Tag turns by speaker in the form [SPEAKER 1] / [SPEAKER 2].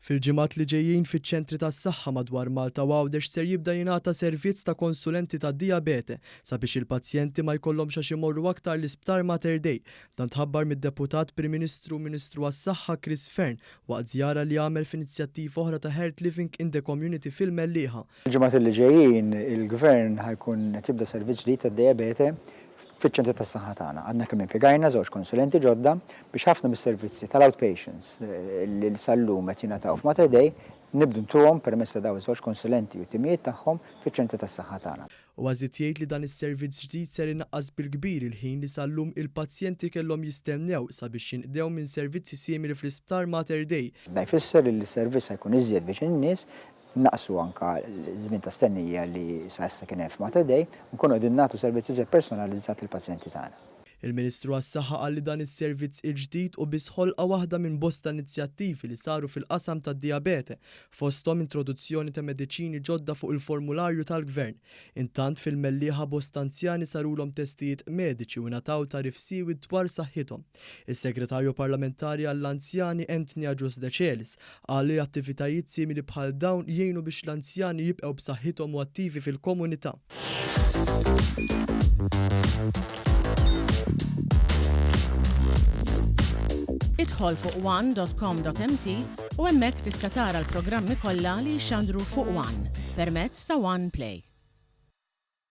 [SPEAKER 1] Fil-ġimgħat li ġejjin fiċ-ċentri tas-saħħa madwar Malta u Għawdex ser jibda jingħata servizz ta' konsulenti tad-dijabete sabiex il-pazjenti ma jkollhomx għax imorru aktar l-Isptar Mater Dei. Dan tħabbar mid-Deputat Prim Ministru u Ministru għas-Saħħa Chris Fearne waqt żjara li għamel f'inizjattiva oħra ta' Health Living in the Community fil-Mellieħa.
[SPEAKER 2] Fil-ġimgħat li ġejjin il-Gvern ħa jkun qed jibda servizz ġdid tad-dijabete fiċ-ċentri tas-saħħa tagħna. Għadna kemm impjegajna żewġ konsulenti ġodda biex ħafna mis-servizzi tal-outpatients li sal-lum qed jingħataw f'Mater Dei nibdu ntuhom permezz ta' dawn iż-żewġ konsulenti u t-timijiet tagħhom fiċ-ċentri tas-saħħa tagħna.
[SPEAKER 1] Huwa żied jgħid li dan is-servizz ġdid ser inaqqas bil-kbir il-ħin li sal-lum il-pazjenti kellhom jistennew sabiex jinqdew minn servizzi simili fl-Isptar Mater Dei.
[SPEAKER 2] Dan jfisser li s-servizz ħa jkun iżjed viċin in-nies, Naqsu anke ż-żmien ta' stennija li sa issa kien hemm f'Mater Dei u nkunu qegħdin nagħtu servizz iżjed personalizzat lill-pazjenti tagħna.
[SPEAKER 1] Il-Ministru għas-Saħħa qal li dan is-servizz il-ġdid hu biss ħolqa waħda minn bosta inizjattivi li saru fil-qasam tad-dijabete, fosthom introduzzjoni ta' mediċini ġodda fuq il-formularju tal-Gvern. Intant fil-Mellieħa bosta anzjani sarulhom testijiet mediċi u ngħataw tagħrif siewi dwar saħħithom. Is-Segretarju Parlamentari għall-Anzjani Anthony Agius Decelis Qal li attivitajiet simili bħal dawn jgħinu biex l-anzjani jibqgħu b'saħħithom u attivi fil-komunità.
[SPEAKER 3] Idħol fuq one.com.mt u hemmhekk tista' tara l-programmi kollha li jixxandru fuq One permezz ta' One Play.